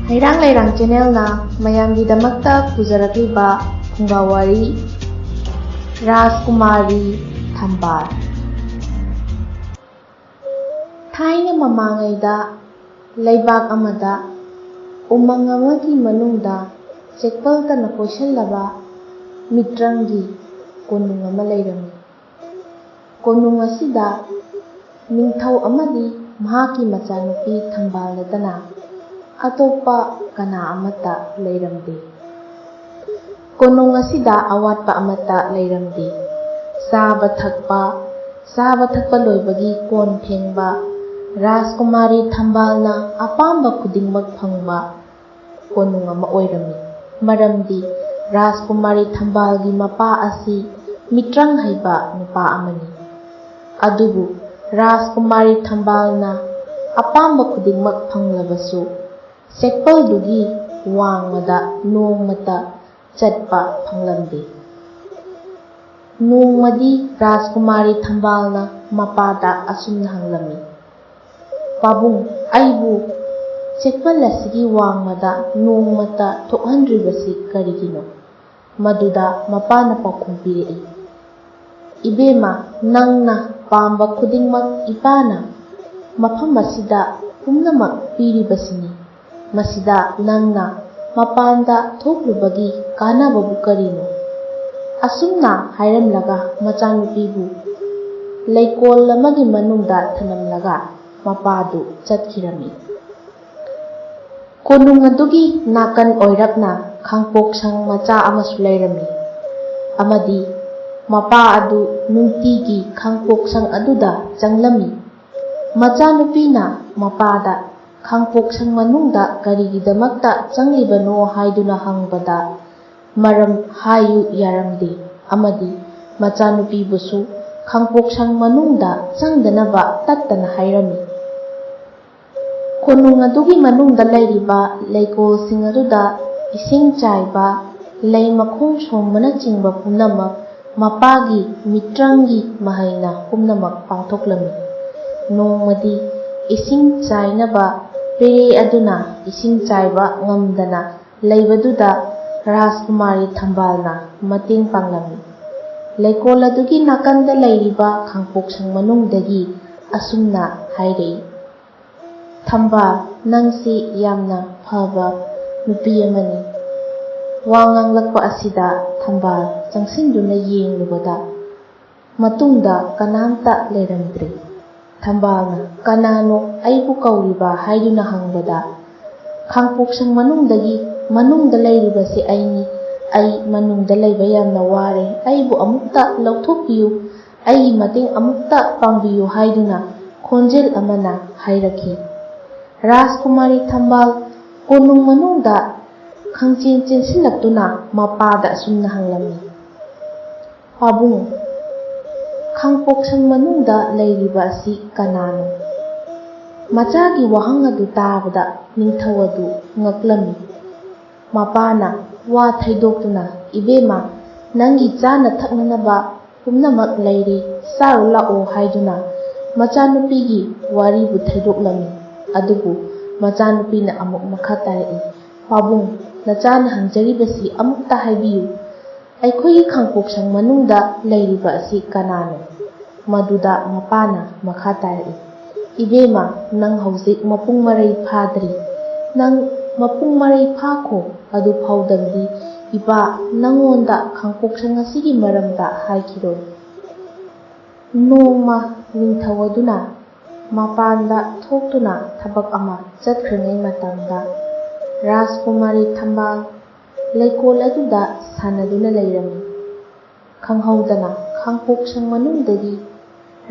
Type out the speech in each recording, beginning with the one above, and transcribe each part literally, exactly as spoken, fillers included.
ꯍꯩꯔꯥꯡ ꯂꯩꯔꯥꯡ ꯆꯦꯅꯦꯜꯅ ꯃꯌꯥꯝꯒꯤꯗꯃꯛꯇ ꯄꯨꯖꯔꯛꯂꯤꯕ ꯐꯨꯡꯒꯥ ꯋꯥꯔꯤ, ꯔꯥꯖꯀꯨꯃꯥꯔꯤ ꯊꯝꯕꯥꯜ꯫ ꯊꯥꯏꯅ ꯃꯃꯥꯡꯉꯩꯗ ꯂꯩꯕꯥꯛ ꯑꯃꯗ ꯎꯃꯪ ꯑꯃꯒꯤ ꯃꯅꯨꯡꯗ ꯆꯦꯛꯄꯜꯇꯅ ꯀꯣꯏꯁꯤꯜꯂꯕ ꯃꯤꯇ꯭ꯔꯪꯒꯤ ꯀꯣꯅꯨꯡ ꯑꯃ ꯂꯩꯔꯝꯃꯤ꯫ ꯀꯣꯅꯨꯡ ꯑꯁꯤꯗ ꯅꯤꯡꯊꯧ ꯑꯃꯗꯤ ꯃꯍꯥꯛꯀꯤ ꯃꯆꯥꯅꯨꯄꯤ ꯊꯝꯕꯥꯜ ꯅꯠꯇꯅ ꯑꯇꯣꯞꯄ ꯀꯅꯥ ꯑꯃꯠꯇ ꯂꯩꯔꯝꯗꯦ꯫ ꯀꯣꯅꯨꯡ ꯑꯁꯤꯗ ꯑꯋꯥꯠꯄ ꯑꯃꯠꯇ ꯂꯩꯔꯝꯗꯦ꯫ ꯆꯥꯕ ꯊꯛꯄ, ꯆꯥꯕ ꯊꯛꯄ ꯂꯣꯏꯕꯒꯤ ꯀꯣꯟ ꯐꯦꯡꯕ, ꯔꯥꯖꯀꯨꯃꯥꯔꯤ ꯊꯝꯕꯥꯜꯅ ꯑꯄꯥꯝꯕ ꯈꯨꯗꯤꯡꯃꯛ ꯐꯪꯕ ꯀꯣꯅꯨꯡ ꯑꯃ ꯑꯣꯏꯔꯝꯃꯤ꯫ ꯃꯔꯝꯗꯤ ꯔꯥꯖꯀꯨꯃꯥꯔꯤ ꯊꯝꯕꯥꯜꯒꯤ ꯃꯄꯥ ꯑꯁꯤ ꯃꯤꯇ꯭ꯔꯪ ꯍꯩꯕ ꯅꯨꯄꯥ ꯑꯃꯅꯤ꯫ ꯑꯗꯨꯕꯨ ꯔꯥꯖꯀꯨꯃꯥꯔꯤ ꯊꯝꯕꯥꯜꯅ ꯑꯄꯥꯝꯕ ꯈꯨꯗꯤꯡꯃꯛ ꯐꯪꯂꯕꯁꯨ, ꯆꯦꯛꯄꯜꯗꯨꯒꯤ ꯋꯥꯡꯃꯗ ꯅꯣꯡꯃꯇ ꯆꯠꯄ ꯐꯪꯂꯝꯗꯦ꯫ ꯅꯣꯡꯃꯗꯤ ꯔꯥꯖꯀꯨꯃꯥꯔꯤ ꯊꯝꯕꯥꯜꯅ ꯃꯄꯥꯗ ꯑꯁꯨꯝꯅ ꯍꯪꯂꯝꯃꯤ, "ꯄꯥꯕꯨꯡ, ꯑꯩꯕꯨ ꯆꯦꯛꯄꯜ ꯑꯁꯤꯒꯤ ꯋꯥꯡꯃꯗ ꯅꯣꯡꯃꯇ ꯊꯣꯛꯍꯟꯗ꯭ꯔꯤꯕꯁꯤ ꯀꯔꯤꯒꯤꯅꯣ?" ꯃꯗꯨꯗ ꯃꯄꯥꯅ ꯄꯥꯎꯈꯨꯝ ꯄꯤꯔꯛꯏ, "ꯏꯕꯦꯝꯃ, ꯅꯪꯅ ꯄꯥꯝꯕ ꯈꯨꯗꯤꯡꯃꯛ ꯏꯄꯥꯅ ꯃꯐꯝ ꯑꯁꯤꯗ ꯄꯨꯝꯅꯃꯛ ꯄꯤꯔꯤꯕꯁꯤꯅꯤ꯫ ꯃꯁꯤꯗ ꯅꯪꯅ ꯃꯄꯥꯟꯗ ꯊꯣꯛꯂꯨꯕꯒꯤ ꯀꯥꯟꯅꯕꯕꯨ ꯀꯔꯤꯅꯣ?" ꯑꯁꯨꯝꯅ ꯍꯥꯏꯔꯝꯂꯒ ꯃꯆꯥꯅꯨꯄꯤꯕꯨ ꯂꯩꯀꯣꯜ ꯑꯃꯒꯤ ꯃꯅꯨꯡꯗ ꯊꯅꯝꯂꯒ ꯃꯄꯥꯗꯨ ꯆꯠꯈꯤꯔꯝꯃꯤ꯫ ꯀꯣꯅꯨꯡ ꯑꯗꯨꯒꯤ ꯅꯥꯀꯟ ꯑꯣꯏꯔꯞꯅ ꯈꯥꯡꯄꯣꯛꯁꯪ ꯃꯆꯥ ꯑꯃꯁꯨ ꯂꯩꯔꯝꯃꯤ, ꯑꯃꯗꯤ ꯃꯄꯥ ꯑꯗꯨ ꯅꯨꯡꯇꯤꯒꯤ ꯈꯥꯡꯄꯣꯛꯁꯪ ꯑꯗꯨꯗ ꯆꯪꯂꯝꯃꯤ꯫ ꯃꯆꯥꯅꯨꯄꯤꯅ ꯃꯄꯥꯗ ꯈꯥꯡꯄꯣꯛꯁꯪ ꯃꯅꯨꯡꯗ ꯀꯔꯤꯒꯤꯗꯃꯛꯇ ꯆꯪꯂꯤꯕꯅꯣ ꯍꯥꯏꯗꯨꯅ ꯍꯪꯕꯗ, ꯃꯔꯝ ꯍꯥꯏꯌꯨ ꯌꯥꯔꯝꯗꯦ, ꯑꯃꯗꯤ ꯃꯆꯥꯅꯨꯄꯤꯕꯨꯁꯨ ꯈꯥꯡꯄꯣꯛꯁꯪ ꯃꯅꯨꯡꯗ ꯆꯪꯗꯅꯕ ꯇꯠꯇꯅ ꯍꯥꯏꯔꯝꯃꯤ꯫ ꯀꯣꯅꯨꯡ ꯑꯗꯨꯒꯤ ꯃꯅꯨꯡꯗ ꯂꯩꯔꯤꯕ ꯂꯩꯀꯣꯜꯁꯤꯡ ꯑꯗꯨꯗ ꯏꯁꯤꯡ ꯆꯥꯏꯕ, ꯂꯩ ꯃꯈꯣꯡ ꯁꯣꯝꯕꯅꯆꯤꯡꯕ ꯄꯨꯝꯅꯃꯛ ꯃꯄꯥꯒꯤ ꯃꯤꯇ꯭ꯔꯪꯒꯤ ꯃꯍꯩꯅ ꯄꯨꯝꯅꯃꯛ ꯄꯥꯡꯊꯣꯛꯂꯝꯃꯤ꯫ ꯅꯣꯡꯃꯗꯤ ꯏꯁꯤꯡ ꯆꯥꯏꯅꯕ ꯄꯦꯔꯦ ꯑꯗꯨꯅ ꯏꯁꯤꯡ ꯆꯥꯏꯕ ꯉꯝꯗꯅ ꯂꯩꯕꯗꯨꯗ ꯔꯥꯖꯀꯨꯃꯥꯔꯤ ꯊꯝꯕꯥꯜꯅ ꯃꯇꯦꯡ ꯄꯥꯡꯂꯝꯃꯤ꯫ ꯂꯩꯀꯣꯜ ꯑꯗꯨꯒꯤ ꯅꯥꯀꯟꯗ ꯂꯩꯔꯤꯕ ꯈꯥꯡꯄꯣꯛꯁꯪ ꯃꯅꯨꯡꯗꯒꯤ ꯑꯁꯨꯝꯅ ꯍꯥꯏꯔꯛꯏ, "ꯊꯝꯕꯥꯜ, ꯅꯪꯁꯤ ꯌꯥꯝꯅ ꯐꯕ ꯅꯨꯄꯤ ꯑꯃꯅꯤ꯫" ꯋꯥ ꯉꯥꯡꯂꯛꯄ ꯑꯁꯤꯗ ꯊꯝꯕꯥꯜ ꯆꯪꯁꯤꯟꯗꯨꯅ ꯌꯦꯡꯂꯨꯕꯗ ꯃꯇꯨꯡꯗ ꯀꯅꯥꯝꯇ ꯂꯩꯔꯝꯗ꯭ꯔꯦ꯫ ꯊꯝꯕꯥꯜꯅ "ꯀꯅꯥꯅꯣ ꯑꯩꯕꯨ ꯀꯧꯔꯤꯕ?" ꯍꯥꯏꯗꯨꯅ ꯍꯪꯕꯗ, "ꯈꯥꯡꯄꯣꯛꯁꯪ ꯃꯅꯨꯡꯗꯒꯤ, ꯃꯅꯨꯡꯗ ꯂꯩꯔꯤꯕꯁꯤ ꯑꯩꯅꯤ꯫ ꯑꯩ ꯃꯅꯨꯡꯗ ꯂꯩꯕ ꯌꯥꯝꯅ ꯋꯥꯔꯦ꯫ ꯑꯩꯕꯨ ꯑꯃꯨꯛꯇ ꯂꯧꯊꯣꯛꯄꯤꯌꯨ꯫ ꯑꯩꯒꯤ ꯃꯇꯦꯡ ꯑꯃꯨꯛꯇ ꯄꯥꯡꯕꯤꯌꯨ" ꯍꯥꯏꯗꯨꯅ ꯈꯣꯟꯖꯦꯜ ꯑꯃꯅ ꯍꯥꯏꯔꯛꯈꯤ꯫ ꯔꯥꯖꯀꯨꯃꯥꯔꯤ ꯊꯝꯕꯥꯜ ꯀꯣꯅꯨꯡ ꯃꯅꯨꯡꯗ ꯈꯪꯆꯦꯟ ꯆꯦꯟꯁꯤꯜꯂꯛꯇꯨꯅ ꯃꯄꯥꯗ ꯑꯁꯨꯝꯅ ꯍꯪꯂꯝꯃꯤ, "ꯄꯥꯕꯨꯡ, ꯈꯥꯡꯄꯣꯛꯁꯪ ꯃꯅꯨꯡꯗ ꯂꯩꯔꯤꯕ ꯑꯁꯤ ꯀꯅꯥꯅꯣ?" ꯃꯆꯥꯒꯤ ꯋꯥꯍꯪ ꯑꯗꯨ ꯇꯥꯕꯗ ꯅꯤꯡꯊꯧ ꯑꯗꯨ ꯉꯛꯂꯝꯃꯤ꯫ ꯃꯄꯥꯅ ꯋꯥ ꯊꯩꯗꯣꯛꯇꯨꯅ, "ꯏꯕꯦꯝꯃ, ꯅꯪꯒꯤ ꯆꯥꯅ ꯊꯛꯅꯅꯕ ꯄꯨꯝꯅꯃꯛ ꯂꯩꯔꯤ, ꯆꯥꯔꯨ ꯂꯥꯛꯑꯣ" ꯍꯥꯏꯗꯨꯅ ꯃꯆꯥꯅꯨꯄꯤꯒꯤ ꯋꯥꯔꯤꯕꯨ ꯊꯩꯗꯣꯛꯂꯝꯃꯤ꯫ ꯑꯗꯨꯕꯨ ꯃꯆꯥꯅꯨꯄꯤꯅ ꯑꯃꯨꯛ ꯃꯈꯥ ꯇꯥꯔꯛꯏ, "ꯄꯥꯕꯨꯡ, ꯅꯆꯥꯅ ꯍꯪꯖꯔꯤꯕꯁꯤ ꯑꯃꯨꯛꯇ ꯍꯥꯏꯕꯤꯌꯨ, ꯑꯩꯈꯣꯏꯒꯤ ꯈꯥꯡꯄꯣꯛꯁꯪ ꯃꯅꯨꯡꯗ ꯂꯩꯔꯤꯕ ꯑꯁꯤ ꯀꯅꯥꯅꯣ?" ꯃꯗꯨꯗ ꯃꯄꯥꯅ ꯃꯈꯥ ꯇꯥꯔꯛꯏ, "ꯏꯕꯦꯝꯃ, ꯅꯪ ꯍꯧꯖꯤꯛ ꯃꯄꯨꯡ ꯃꯔꯩ ꯐꯥꯗ꯭ꯔꯤ꯫ ꯅꯪ ꯃꯄꯨꯡ ꯃꯔꯩ ꯐꯥꯈꯣ꯫ ꯑꯗꯨ ꯐꯥꯎꯗꯕꯗꯤ ꯏꯄꯥ ꯅꯪꯉꯣꯟꯗ ꯈꯥꯡꯄꯣꯛꯁꯪ ꯑꯁꯤꯒꯤ ꯃꯔꯝꯗ ꯍꯥꯏꯈꯤꯔꯣꯏ꯫" ꯅꯣꯡꯃ ꯅꯤꯡꯊꯧ ꯑꯗꯨꯅ ꯃꯄꯥꯟꯗ ꯊꯣꯛꯇꯨꯅ ꯊꯕꯛ ꯑꯃ ꯆꯠꯈ꯭ꯔꯤꯉꯩ ꯃꯇꯝꯗ, ꯔꯥꯖꯀꯨꯃꯥꯔꯤ ꯊꯝꯕꯥꯜ ꯂꯩꯀꯣꯜ ꯑꯗꯨꯗ ꯁꯥꯟꯅꯗꯨꯅ ꯂꯩꯔꯝꯃꯤ꯫ ꯈꯪꯍꯧꯗꯅ ꯈꯥꯡꯄꯣꯛꯁꯪ ꯃꯅꯨꯡꯗꯒꯤ,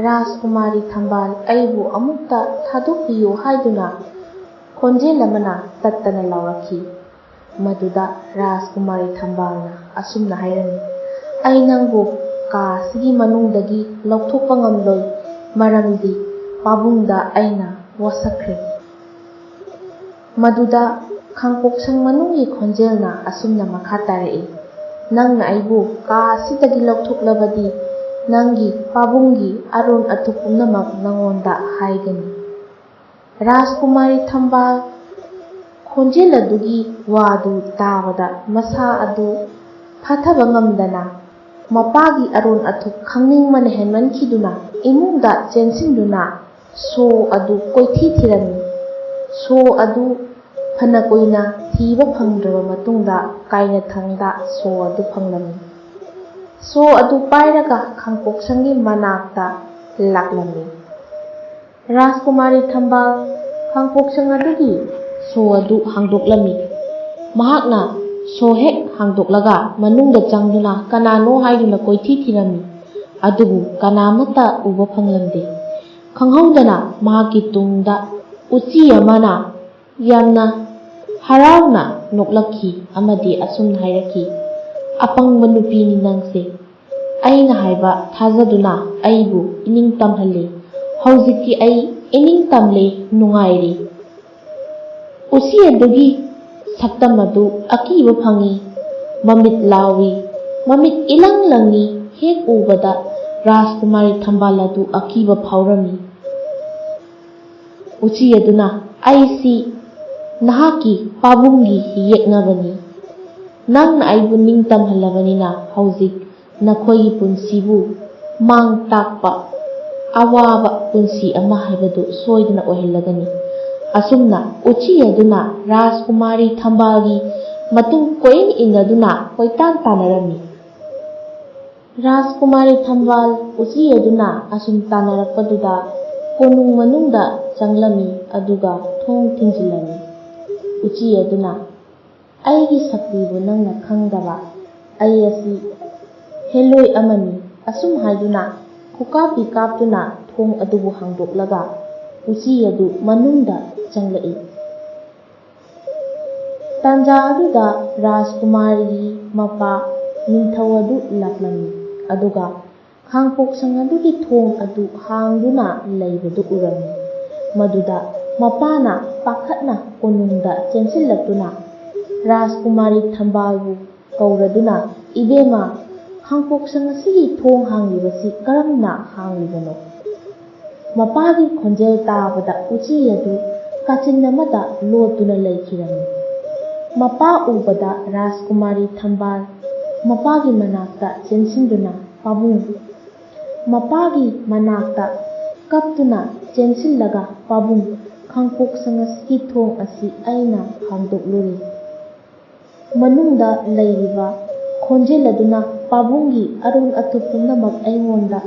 "ꯔꯥꯖꯀꯨꯃꯥꯔꯤ ꯊꯝꯕꯥꯜ, ꯑꯩꯕꯨ ꯑꯃꯨꯛꯇ ꯊꯥꯗꯣꯛꯄꯤꯌꯨ" ꯍꯥꯏꯗꯨꯅ ꯈꯣꯟꯖꯦꯜ ꯑꯃꯅ ꯇꯠꯇꯅ ꯂꯥꯎꯔꯛꯈꯤ꯫ ꯃꯗꯨꯗ ꯔꯥꯖꯀꯨꯃꯥꯔꯤ ꯊꯝꯕꯥꯜꯅ ꯑꯁꯨꯝꯅ ꯍꯥꯏꯔꯝꯃꯤ, "ꯑꯩ ꯅꯪꯕꯨ ꯀꯥ ꯑꯁꯤꯒꯤ ꯃꯅꯨꯡꯗꯒꯤ ꯂꯧꯊꯣꯛꯄ ꯉꯝꯂꯣꯏ, ꯃꯔꯝꯗꯤ ꯄꯥꯕꯨꯡꯗ ꯑꯩꯅ ꯋꯥꯁꯛꯈ꯭ꯔꯦ꯫" ꯃꯗꯨꯗ ꯈꯥꯡꯄꯣꯛꯁꯪ ꯃꯅꯨꯡꯒꯤ ꯈꯣꯟꯖꯦꯜꯅ ꯑꯁꯨꯝꯅ ꯃꯈꯥ ꯇꯥꯔꯛꯏ, "ꯅꯪꯅ ꯑꯩꯕꯨ ꯀꯥ ꯑꯁꯤꯗꯒꯤ ꯂꯧꯊꯣꯛꯂꯕꯗꯤ ꯅꯪꯒꯤ ꯄꯥꯕꯨꯡꯒꯤ ꯑꯔꯣꯟ ꯑꯊꯨꯞ ꯄꯨꯝꯅꯃꯛ ꯅꯉꯣꯟꯗ ꯍꯥꯏꯒꯅꯤ꯫" ꯔꯥꯖꯀꯨꯃꯥꯔꯤ ꯊꯝꯕꯥꯜ ꯈꯣꯟꯖꯦꯜ ꯑꯗꯨꯒꯤ ꯋꯥꯗꯨ ꯇꯥꯕꯗ ꯃꯁꯥ ꯑꯗꯨ ꯐꯥꯊꯕ ꯉꯝꯗꯅ ꯃꯄꯥꯒꯤ ꯑꯔꯣꯟ ꯑꯊꯨꯞ ꯈꯪꯅꯤꯡꯕꯅ ꯍꯦꯟꯃꯟꯈꯤꯗꯨꯅ ꯏꯃꯨꯡꯗ ꯆꯦꯟꯁꯤꯟꯗꯨꯅ ꯁꯣ ꯑꯗꯨ ꯀꯣꯏꯊꯤ ꯊꯤꯔꯝꯃꯤ꯫ ꯁꯣ ꯑꯗꯨ ꯐꯅ ꯀꯨꯏꯅ ꯊꯤꯕ ꯐꯪꯗ꯭ꯔꯕ ꯃꯇꯨꯡꯗ ꯀꯥꯏꯅꯊꯪꯗ ꯁꯣ ꯑꯗꯨ ꯐꯪꯂꯝꯃꯤ꯫ ꯁꯣ ꯑꯗꯨ ꯄꯥꯏꯔꯒ ꯈꯥꯡꯄꯣꯛꯁꯪꯒꯤ ꯃꯅꯥꯛꯇ ꯂꯥꯛꯂꯝꯃꯤ꯫ ꯔꯥꯖꯀꯨꯃꯥꯔꯤ ꯊꯝꯕꯥꯜ ꯈꯥꯡꯄꯣꯛꯁꯪ ꯑꯗꯨꯒꯤ ꯁꯣ ꯑꯗꯨ ꯍꯥꯡꯗꯣꯛꯂꯝꯃꯤ꯫ ꯃꯍꯥꯛꯅ ꯁꯣ ꯍꯦꯛ ꯍꯥꯡꯗꯣꯛꯂꯒ ꯃꯅꯨꯡꯗ ꯆꯪꯗꯨꯅ ꯀꯅꯥꯅꯣ ꯍꯥꯏꯗꯨꯅ ꯀꯣꯏꯊꯤ ꯊꯤꯔꯝꯃꯤ꯫ ꯑꯗꯨꯕꯨ ꯀꯅꯥꯃꯠꯇ ꯎꯕ ꯐꯪꯂꯝꯗꯦ꯫ ꯈꯪꯍꯧꯗꯅ ꯃꯍꯥꯛꯀꯤ ꯇꯨꯡꯗ ꯎꯆꯤ ꯑꯃꯅ ꯌꯥꯝꯅ ꯍꯔꯥꯎꯅ ꯅꯣꯛꯂꯛꯈꯤ ꯑꯃꯗꯤ ꯑꯁꯨꯝꯅ ꯍꯥꯏꯔꯛꯈꯤ, "ꯑꯄꯪꯕ ꯅꯨꯄꯤꯅꯤ ꯅꯪꯁꯦ꯫ ꯑꯩꯅ ꯍꯥꯏꯕ ꯊꯥꯖꯗꯨꯅ ꯑꯩꯕꯨ ꯏꯅꯤꯡ ꯇꯝꯍꯜꯂꯤ꯫ ꯍꯧꯖꯤꯛꯇꯤ ꯑꯩ ꯏꯅꯤꯡ ꯇꯝꯂꯦ, ꯅꯨꯡꯉꯥꯏꯔꯦ꯫" ꯎꯆꯤ ꯑꯗꯨꯒꯤ ꯁꯛꯇꯝ ꯑꯗꯨ ꯑꯀꯤꯕ ꯐꯪꯏ꯫ ꯃꯃꯤꯠ ꯂꯥꯎꯏ, ꯃꯃꯤꯠ ꯏꯂꯪ ꯂꯪꯏ꯫ ꯍꯦꯛ ꯎꯕꯗ ꯔꯥꯖꯀꯨꯃꯥꯔꯤ ꯊꯝꯕꯥꯜ ꯑꯗꯨ ꯑꯀꯤꯕ ꯐꯥꯎꯔꯝꯃꯤ꯫ ꯎꯆꯤ ꯑꯗꯨꯅ, "ꯑꯩꯁꯤ ꯅꯍꯥꯛꯀꯤ ꯄꯥꯕꯨꯡꯒꯤ ꯌꯦꯛꯅꯕꯅꯤ꯫ ꯅꯪꯅ ꯑꯩꯕꯨ ꯅꯤꯡꯇꯝꯍꯜꯂꯕꯅꯤꯅ ꯍꯧꯖꯤꯛ ꯅꯈꯣꯏꯒꯤ ꯄꯨꯟꯁꯤꯕꯨ ꯃꯥꯡ ꯇꯥꯛꯄ ꯑꯋꯥꯕ ꯄꯨꯟꯁꯤ ꯑꯃ ꯍꯥꯏꯕꯗꯨ ꯁꯣꯏꯗꯅ ꯑꯣꯏꯍꯜꯂꯒꯅꯤ꯫" ꯑꯁꯨꯝꯅ ꯎꯆꯤ ꯑꯗꯨꯅ ꯔꯥꯖꯀꯨꯃꯥꯔꯤ ꯊꯝꯕꯥꯜꯒꯤ ꯃꯇꯨꯡ ꯀꯣꯏꯏꯟ ꯏꯟꯅꯗꯨꯅ ꯀꯣꯏꯇꯥꯟ ꯇꯥꯟꯅꯔꯝꯃꯤ꯫ ꯔꯥꯖꯀꯨꯃꯥꯔꯤ ꯊꯝꯕꯥꯜ ꯎꯆꯤ ꯑꯗꯨꯅ ꯑꯁꯨꯝ ꯇꯥꯟꯅꯔꯛꯄꯗꯨꯗ ꯀꯣꯅꯨꯡ ꯃꯅꯨꯡꯗ ꯆꯪꯂꯝꯃꯤ, ꯑꯗꯨꯒ ꯊꯣꯡ ꯊꯤꯡꯖꯤꯜꯂꯝꯃꯤ꯫ ꯎꯆꯤ ꯑꯗꯨꯅ, "ꯑꯩꯒꯤ ꯁꯛꯇꯤꯕꯨ ꯅꯪꯅ ꯈꯪꯗꯕ? ꯑꯩ ꯑꯁꯤ ꯍꯦꯂꯣꯏ ꯑꯃꯅꯤ꯫" ꯑꯁꯨꯝ ꯍꯥꯏꯗꯨꯅ ꯈꯨꯀꯥꯞꯄꯤ ꯀꯥꯞꯇꯨꯅ ꯊꯣꯡ ꯑꯗꯨꯕꯨ ꯍꯥꯡꯗꯣꯛꯂꯒ ꯎꯆꯤ ꯑꯗꯨ ꯃꯅꯨꯡꯗ ꯆꯪꯂꯛꯏ꯫ ꯇꯥꯟꯖꯥ ꯑꯗꯨꯗ ꯔꯥꯖꯀꯨꯃꯥꯔꯒꯤ ꯃꯄꯥ ꯅꯤꯡꯊꯧ ꯑꯗꯨ ꯂꯥꯛꯂꯝꯃꯤ, ꯑꯗꯨꯒ ꯈꯥꯡꯄꯣꯛꯁꯪ ꯑꯗꯨꯒꯤ ꯊꯣꯡ ꯑꯗꯨ ꯍꯥꯡꯗꯨꯅ ꯂꯩꯕꯗꯨ ꯎꯔꯝꯃꯤ꯫ ꯃꯗꯨꯗ ꯃꯄꯥꯅ ꯄꯥꯈꯠꯅ ꯀꯣꯅꯨꯡꯗ ꯆꯦꯟꯁꯤꯜꯂꯛꯇꯨꯅ ꯔꯥꯖꯀꯨꯃꯥꯔꯤ ꯊꯝꯕꯥꯜꯕꯨ ꯀꯧꯔꯗꯨꯅ, "ꯏꯕꯦꯝꯃ, ꯈꯥꯡꯄꯣꯛꯁꯪ ꯑꯁꯤꯒꯤ ꯊꯣꯡ ꯍꯥꯡꯂꯤꯕꯁꯤ ꯀꯔꯝꯅ ꯍꯥꯡꯂꯤꯕꯅꯣ?" ꯃꯄꯥꯒꯤ ꯈꯣꯟꯖꯦꯜ ꯇꯥꯕꯗ ꯎꯆꯤ ꯑꯗꯨ ꯀꯥꯆꯤꯟ ꯑꯃꯗ ꯂꯣꯠꯇꯨꯅ ꯂꯩꯈꯤꯔꯝꯃꯤ꯫ ꯃꯄꯥ ꯎꯕꯗ ꯔꯥꯖꯀꯨꯃꯥꯔꯤ ꯊꯝꯕꯥꯜ ꯃꯄꯥꯒꯤ ꯃꯅꯥꯛꯇ ꯆꯦꯟꯁꯤꯟꯗꯨꯅ, "ꯄꯥꯕꯨꯡ," ꯃꯄꯥꯒꯤ ꯃꯅꯥꯛꯇ ꯀꯞꯇꯨꯅ ꯆꯦꯟꯁꯤꯜꯂꯒ, "ꯄꯥꯕꯨꯡ, ꯈꯥꯡꯄꯣꯛꯁꯪ ꯑꯁꯤꯒꯤ ꯊꯣꯡ ꯑꯁꯤ ꯑꯩꯅ ꯍꯥꯡꯗꯣꯛꯂꯨꯔꯦ꯫ ꯃꯅꯨꯡꯗ ꯂꯩꯔꯤꯕ ꯈꯣꯟꯖꯦꯜ ꯑꯗꯨꯅ ꯄꯥꯕꯨꯡꯒꯤ ꯑꯔꯣꯟ ꯑꯊꯨꯞ ꯄꯨꯝꯅꯃꯛ ꯑꯩꯉꯣꯟꯗ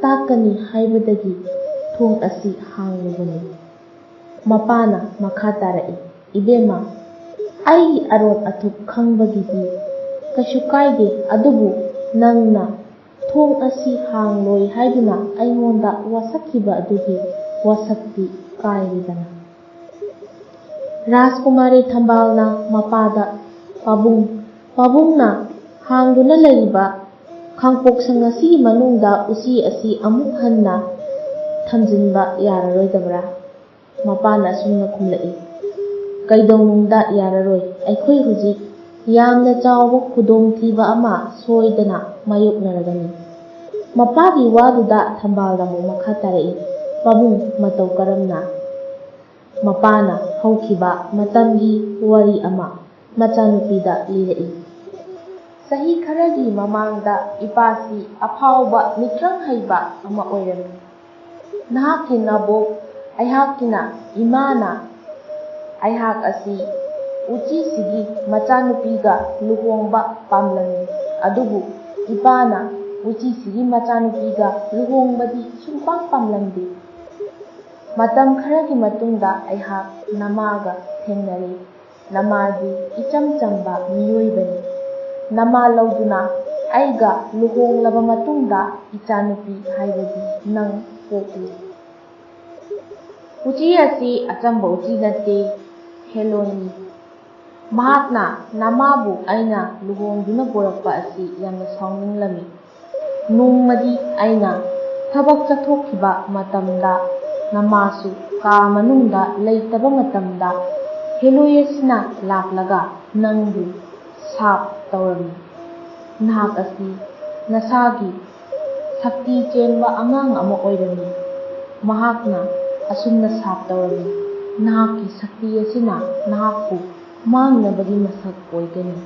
ꯇꯥꯛꯀꯅꯤ ꯍꯥꯏꯕꯗꯒꯤ ꯊꯣꯡ ꯑꯁꯤ ꯍꯥꯡꯂꯨꯕꯅꯤ꯫" ꯃꯄꯥꯅ ꯃꯈꯥ ꯇꯥꯔꯛꯏ, "ꯏꯕꯦꯝꯃ, ꯑꯩꯒꯤ ꯑꯔꯣꯟ ꯑꯊꯨꯞ ꯈꯪꯕꯒꯤꯗꯤ ꯀꯩꯁꯨ ꯀꯥꯏꯗꯦ, ꯑꯗꯨꯕꯨ ꯅꯪꯅ ꯊꯣꯡ ꯑꯁꯤ ꯍꯥꯡꯂꯣꯏ ꯍꯥꯏꯗꯨꯅ ꯑꯩꯉꯣꯟꯗ ꯋꯥꯁꯛꯈꯤꯕ ꯑꯗꯨꯒꯤ ꯋꯥꯁꯛꯇꯤ ꯀꯥꯏꯔꯦꯗꯅ꯫" ꯔꯥꯖꯀꯨꯃꯥꯔꯤ ꯊꯝꯕꯥꯜꯅ ꯃꯄꯥꯗ, "ꯄꯥꯕꯨꯡ, ꯄꯥꯕꯨꯡꯅ ꯍꯥꯡꯗꯨꯅ ꯂꯩꯔꯤꯕ ꯈꯥꯡꯄꯣꯛꯁꯪ ꯑꯁꯤꯒꯤ ꯃꯅꯨꯡꯗ ꯎꯆꯤ ꯑꯁꯤ ꯑꯃꯨꯛ ꯍꯟꯅ ꯊꯝꯖꯤꯟꯕ ꯌꯥꯔꯔꯣꯏꯗꯕ꯭ꯔꯥ?" ꯃꯄꯥꯅ ꯑꯁꯨꯝꯅ ꯈꯨꯝꯂꯛꯏ, "ꯀꯩꯗꯧꯅꯨꯡꯗ ꯌꯥꯔꯔꯣꯏ꯫ ꯑꯩꯈꯣꯏ ꯍꯧꯖꯤꯛ ꯌꯥꯝꯅ ꯆꯥꯎꯕ ꯈꯨꯗꯣꯡꯊꯤꯕ ꯑꯃ ꯁꯣꯏꯗꯅ ꯃꯥꯌꯣꯛꯅꯔꯒꯅꯤ꯫" ꯃꯄꯥꯒꯤ ꯋꯥꯗꯨꯗ ꯊꯝꯕꯥꯜꯅ ꯑꯃꯨꯛ ꯃꯈꯥ ꯇꯥꯔꯛꯏ, "ꯄꯥꯕꯨꯡ, ꯃꯇꯧ ꯀꯔꯝꯅ?" ꯃꯄꯥꯅ ꯍꯧꯈꯤꯕ ꯃꯇꯝꯒꯤ ꯋꯥꯔꯤ ꯑꯃ ꯃꯆꯥꯅꯨꯄꯤꯗ ꯂꯤꯔꯛꯏ꯫ ꯆꯍꯤ ꯈꯔꯒꯤ ꯃꯃꯥꯡꯗ ꯏꯄꯥꯁꯤ ꯑꯐꯥꯎꯕ ꯃꯤꯇ꯭ꯔꯪ ꯍꯩꯕ ꯑꯃ ꯑꯣꯏꯔꯝꯃꯤ꯫ ꯅꯍꯥꯛꯀꯤ ꯅꯕꯣꯛ ꯑꯩꯍꯥꯛꯀꯤꯅ, ꯏꯃꯥꯅ ꯑꯩꯍꯥꯛ ꯑꯁꯤ ꯎꯆꯤꯁꯤꯒꯤ ꯃꯆꯥꯅꯨꯄꯤꯒ ꯂꯨꯍꯣꯡꯕ ꯄꯥꯝꯂꯝꯃꯤ, ꯑꯗꯨꯕꯨ ꯏꯄꯥꯅ ꯎꯆꯤꯁꯤꯒꯤ ꯃꯆꯥꯅꯨꯄꯤꯒ ꯂꯨꯍꯣꯡꯕꯗꯤ ꯁꯨꯡꯄꯥꯝ ꯄꯥꯝꯂꯝꯗꯦ꯫ ꯃꯇꯝ ꯈꯔꯒꯤ ꯃꯇꯨꯡꯗ ꯑꯩꯍꯥꯛ ꯅꯃꯥꯒ ꯊꯦꯡꯅꯔꯦ꯫ ꯅꯃꯥꯗꯤ ꯏꯆꯝ ꯆꯝꯕ ꯃꯤꯑꯣꯏꯕꯅꯤ꯫ ꯅꯃꯥ ꯂꯧꯗꯨꯅ ꯑꯩꯒ ꯂꯨꯍꯣꯡꯂꯕ ꯃꯇꯨꯡꯗ ꯏꯆꯥꯅꯨꯄꯤ ꯍꯥꯏꯕꯗꯤ ꯅꯪ ꯄꯣꯛꯂꯤ꯫ ꯎꯆꯤ ꯑꯁꯤ ꯑꯆꯝꯕ ꯎꯆꯤ ꯅꯠꯇꯦ, ꯍꯦꯂꯣꯏꯅꯤ꯫ ꯃꯍꯥꯛꯅ ꯅꯃꯥꯕꯨ ꯑꯩꯅ ꯂꯨꯍꯣꯡꯗꯨꯅ ꯄꯨꯔꯛꯄ ꯑꯁꯤ ꯌꯥꯝꯅ ꯁꯥꯎꯅꯤꯡꯂꯝꯃꯤ꯫ ꯅꯣꯡꯃꯗꯤ ꯑꯩꯅ ꯊꯕꯛ ꯆꯠꯊꯣꯛꯈꯤꯕ ꯃꯇꯝꯗ ꯅꯃꯥꯁꯨ ꯀꯥ ꯃꯅꯨꯡꯗ ꯂꯩꯇꯕ ꯃꯇꯝꯗ ꯍꯦꯂꯣꯏ ꯑꯁꯤꯅ ꯂꯥꯛꯂꯒ ꯅꯪꯕꯨ ꯁꯥꯞ ꯇꯧꯔꯝꯃꯤ꯫ ꯅꯍꯥꯛ ꯑꯁꯤ ꯅꯁꯥꯒꯤ ꯁꯛꯇꯤ ꯆꯦꯟꯕ ꯑꯉꯥꯡ ꯑꯃ ꯑꯣꯏꯔꯝꯃꯤ꯫ ꯃꯍꯥꯛꯅ ꯑꯁꯨꯝꯅ ꯁꯥꯞ ꯇꯧꯔꯝꯃꯤ, "ꯅꯍꯥꯛꯀꯤ ꯁꯛꯇꯤ ꯑꯁꯤꯅ ꯅꯍꯥꯛꯄꯨ ꯃꯥꯡꯅꯕꯒꯤ ꯃꯁꯛ ꯑꯣꯏꯒꯅꯤ꯫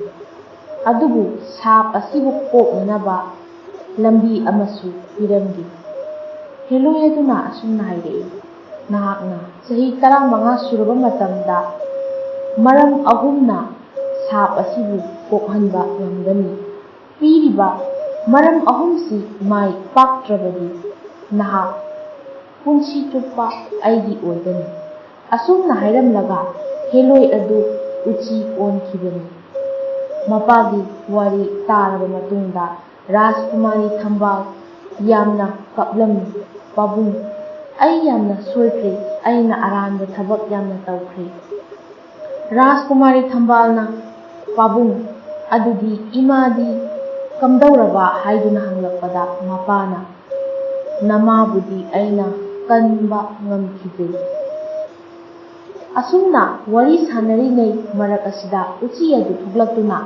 ꯑꯗꯨꯕꯨ ꯁꯥꯞ ꯑꯁꯤꯕꯨ ꯀꯣꯛꯅꯅꯕ ꯂꯝꯕꯤ ꯑꯃꯁꯨ ꯄꯤꯔꯝꯒꯦ꯫" ꯍꯦꯂꯣꯏ ꯑꯗꯨꯅ ꯑꯁꯨꯝꯅ ꯍꯥꯏꯔꯛꯏ, "ꯅꯍꯥꯛꯅ ꯆꯍꯤ ꯇꯔꯥꯃꯉꯥ ꯁꯨꯔꯕ ꯃꯇꯝꯗ ꯃꯔꯝ ꯑꯍꯨꯝꯅ ꯁꯥꯞ ꯑꯁꯤꯕꯨ ꯀꯣꯛꯍꯟꯕ ꯉꯝꯒꯅꯤ꯫ ꯄꯤꯔꯤꯕ ꯃꯔꯝ ꯑꯍꯨꯝꯁꯤ ꯃꯥꯏ ꯄꯥꯛꯇ꯭ꯔꯕꯗꯤ ꯅꯍꯥꯛ ꯄꯨꯟꯁꯤ ꯆꯨꯞꯄ ꯑꯩꯒꯤ ꯑꯣꯏꯒꯅꯤ꯫" ꯑꯁꯨꯝꯅ ꯍꯥꯏꯔꯝꯂꯒ ꯍꯦꯂꯣꯏ ꯑꯗꯨ ꯎꯆꯤ ꯑꯣꯟꯈꯤꯕꯅꯤ꯫ ꯃꯄꯥꯒꯤ ꯋꯥꯔꯤ ꯇꯥꯔꯕ ꯃꯇꯨꯡꯗ ꯔꯥꯖꯀꯨꯃꯥꯔꯤ ꯊꯝꯕꯥꯜ ꯌꯥꯝꯅ ꯀꯞꯂꯝꯃꯤ꯫ "ꯄꯥꯕꯨꯡ, ꯑꯩ ꯌꯥꯝꯅ ꯁꯣꯏꯈ꯭ꯔꯦ꯫ ꯑꯩꯅ ꯑꯔꯥꯟꯕ ꯊꯕꯛ ꯌꯥꯝꯅ ꯇꯧꯈ꯭ꯔꯦ꯫" ꯔꯥꯖꯀꯨꯃꯥꯔꯤ ꯊꯝꯕꯥꯜꯅ, "ꯄꯥꯕꯨꯡ, ꯑꯗꯨꯗꯤ ꯏꯃꯥꯗꯤ ꯀꯝꯗꯧꯔꯕ?" ꯍꯥꯏꯗꯨꯅ ꯍꯪꯂꯛꯄꯗ ꯃꯄꯥꯅ, "ꯅꯃꯥꯕꯨꯗꯤ ꯑꯩꯅ ꯀꯟꯕ ꯉꯝꯈꯤꯗꯦ꯫" ꯑꯁꯨꯝꯅ ꯋꯥꯔꯤ ꯁꯥꯟꯅꯔꯤꯉꯩ ꯃꯔꯛ ꯑꯁꯤꯗ ꯎꯆꯤ ꯑꯗꯨ ꯊꯣꯛꯂꯛꯇꯨꯅ